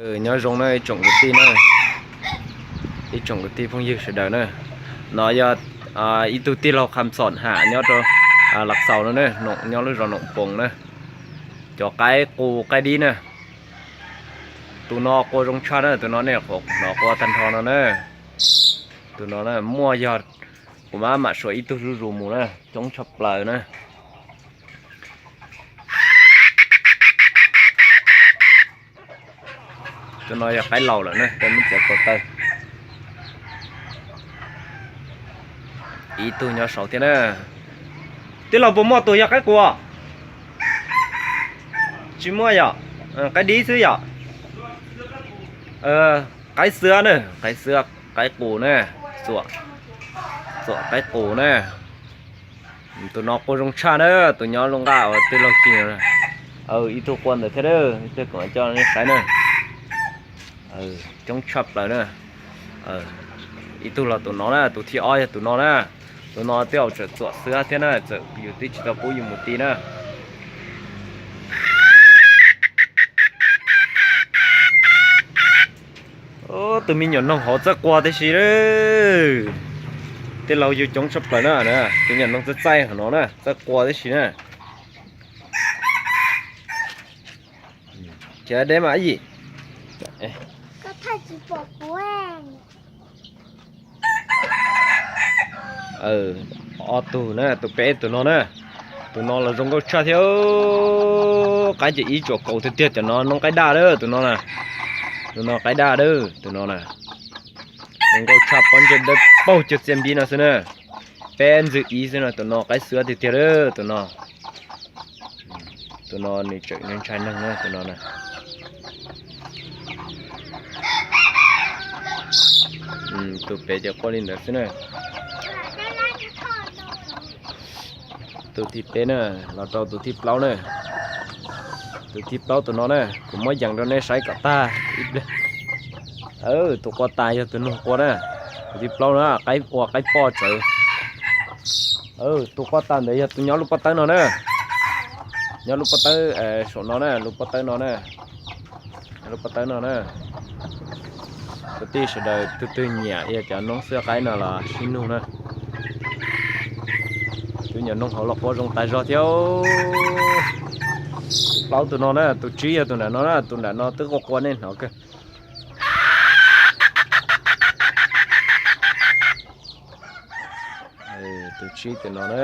Nyob zoo na ib tsoom kwv tij na, ib tsoom kwv tij phooj ywg sawv daws na. No yog ib tug tij laug Kham Xom Ham nyob rau Lav Xaus no na, nyob lub zos Noom Poos na. Cov qaib qus qaib dib na. Tus no qua zoo tshaj na, tus no nej hnov qua tag nrho no na. Tus no na muaj yog kuv mam mam suav ib tug zuj zus mus na, coob tshaj plaws na. Tus no yog qaib laus lawm na, peb muab txiav ko taw. Ib tug nyob saud thiab na. Tij laug puas muaj tus yog qaib qus? Tsis muaj yom? Qaib dib xwb yom? Qaib xwab na, qaib xwab, qaib qus na, xuam, xuam qaib qus na. Tus no qua zoo tshaj na, tus nyob lub nqaj uas tij laug ci. Ib tug qua ntawd thiab, ib tug kom coj nej saib na. Coob tshaj plaws na. Ib tug los tus no na, tus thib ob yog tus no na. Tus no twb tseem xuam xwab thiab na, txawm yus twb tsis tau pub yus mus ti na. Tus me nyuam noog hauv txawj qua tib si. Tij laug yug coob tshaj plaws na, tus nyuam noog txaij txaij hauv no na, txawj qua tib si na. Ces deb mas yim. Ob tug na, tus peb tus no na. Tus no los zoo nkauj tshaj thiab. Qaib ces ib tsuam kaus tiag tiag, cov no noob qaib daj lawm tus no na. Tus no qaib daj lawm tus no na. Zoo nkauj tshaj, pob ntseg dawb paug cuag txiaj npib no xwb na. Peb ntxwg ib xwb no, tus no qaib xwab tiag tiag lawm tus no. Tus no nws tseem ntshai neeg na tus no na. Tus pem ces qua li ntawd xwb na. Tus thib peb na, los rau tus thib plaub na. Tus thib plaub tus no na, kuv muab yees rau nej saib kom tag ib pliag. Tus qua tas yog tus noog qua na. Tus thib plaub na, qaib ua qaib poj tsawv. Tus qua tas ntawd yog tus nyob lub pob tawb no na. Nyob lub pob tawb saum no na, lub pob tawb no na. Lub pob tawb no na. Kwv tij sawv daws tus twg nyiam yog cov noob xwab qaib no los sib nug na. Tus nyuam noog hauv los qua zoo tas zog thiab. Tus plaub tus no na, tus tsib yog tus nram no na, tus nram no twb qua qua nej hnov kawg. Tus tsib tus no na.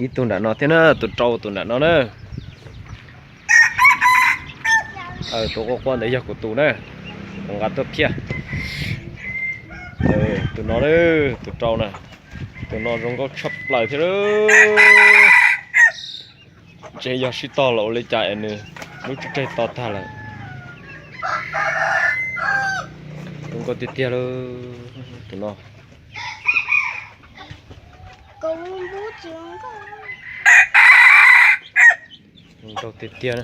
Ib tug nram no thiab na, tus rau tus nram no na. Tus qua qua ntawd yog kuv tus na, kuv nqa tuaj phiaj. Tus no, tus rau na, tus no zoo nkauj tshaj plaws thiab. Ntshe yog sib tog los ua li cas es nws lub tsev to tag lawm. Zoo nkauj tiag tiag li tus no. Zoo nkauj tiag tiag na.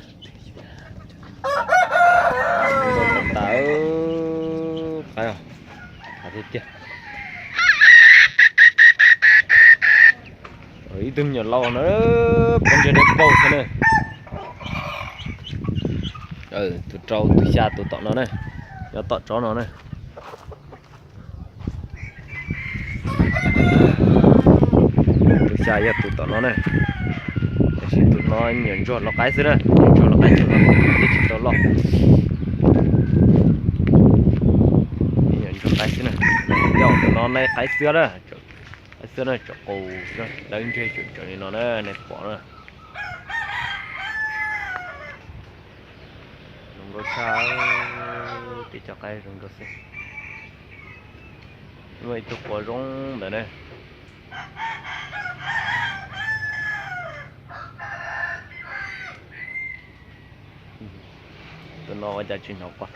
Zoo nkauj tas tas, qaib tiag tiag. Ib tug me nyuam laus no, pob ntseg dawb paug thiab na. Tus rau tus xya tus tom no na, nyob tom tsob no na. Tus xya yog tus tom no na. Tab sis tus no nyuam ntsuag los qaib xwb na, nyuam ntsuag los qaib xwb no, tsis tau loj. Nyuam ntsuag qaib xwb na. Yog tus no nai qaib xwb na, qaib xwb na, tsom qus dawb ntseg tsom li no na, nej pom na. Zoo nkauj tshaj, tib co qaib zoo nkauj xwb. Muaj ib tug qua zoo ntawd na. Tus no ua cas tsis hnov qua.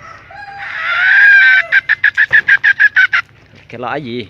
Khiav los ab yim.